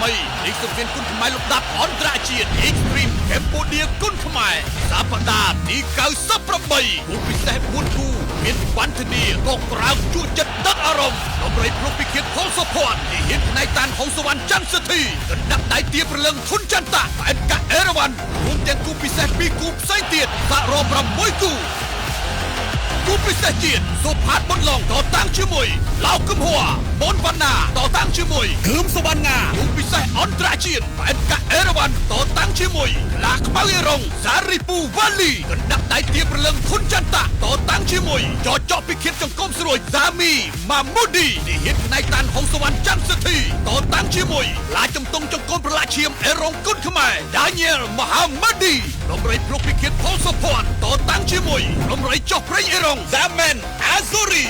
ថ្មីនេះសង្វៀនគុនខ្មែរលំដាប់អន្តរជាតិ Extreme Cambodia គុនខ្មែរសប្តាហ៍ទី98គូពិសេស4គូមានវណ្ណធានាកក្រើកជួចិត្តដឹកអារម្មណ៍ដំរីភ្លុកពិឃាតផលសុភ័ណ្ឌទាហានផ្នែកតានហុងសវណ្ណច័ន្ទសិទ្ធីកណ្ដាប់ដៃទាព្រលឹងធុនចន្ទៈផ្អែកកាក់អេរ៉ាវ៉ាន់រួមទាំងគូពិសេស2គូផ្សេងទៀតសរុប6គូ គូពិសេសជាតិសុផាតប៊ុនឡុងតតាំងជាមួយឡៅកឹមហួរបនវណ្ណាតតាំងជាមួយគឹមសវណ្ណាគូពិសេសអន្តរជាតិផ្អែកកាក់អេរ៉ាវ៉ាន់តតាំងជាមួយខ្លាខ្មៅអេរ៉ុងសារីពូវ៉ាលីកណ្ដាប់ដៃទាព្រលឹងធុនចន្ទៈតតាំងជាមួយចចកពិឃាតចង្គមស្រួយសាមីម៉ាមូឌីទាហានផ្នែកតានហុងសវណ្ណច័ន្ទសិទ្ធីតតាំងជាមួយឡាចំទងចង្គមប្រឡាក់ឈាមអេរ៉ុងគុនខ្មែរដាញ៉ែលមហាម៉ាឌីដំរីភ្លុកពិឃាតផលសុភ័ណ្ឌតតាំងជាមួយដំរីចុះព្រៃអេរ៉ុងសាមែនអាស៊ូរី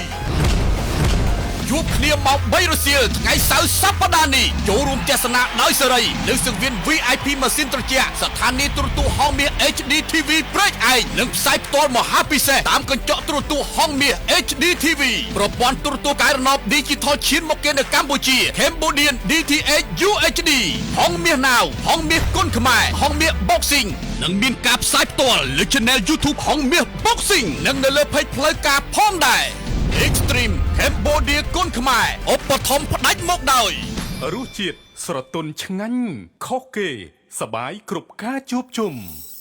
ជួបគ្នាម៉ោង3រសៀលថ្ងៃសៅរ៍សប្តាហ៍នេះចូលរួមទស្សនាដោយសេរីនៅសង្វៀន VIP ម៉ាស៊ីនត្រជាក់ស្ថានីយ៍ទូរទស្សន៍ហងមាស HD TV ព្រែកឯងនិងផ្សាយផ្ទាល់មហាពិសេសតាមកញ្ចក់ទូរទស្សន៍ហងមាស HD TV ប្រព័ន្ធទូរទស្សន៍កែរណប Digital ឈានមុខគេនៅកម្ពុជា Cambodian DTH UHD ហងមាស Now ហងមាសគុនខ្មែរហងមាស Boxing និងមានការផ្សាយផ្ទាល់លើ Channel YouTube ហងមាស Boxing និងនៅលើ Page ផ្លូវការផងដែរ Extreme Cambodia គុនខ្មែរឧបត្ថម្ភផ្ដាច់មកដោយ រសជាតិស្រទន់ឆ្ងាញ់ខុសគេ សបាយគ្រប់ការជួបជុំ។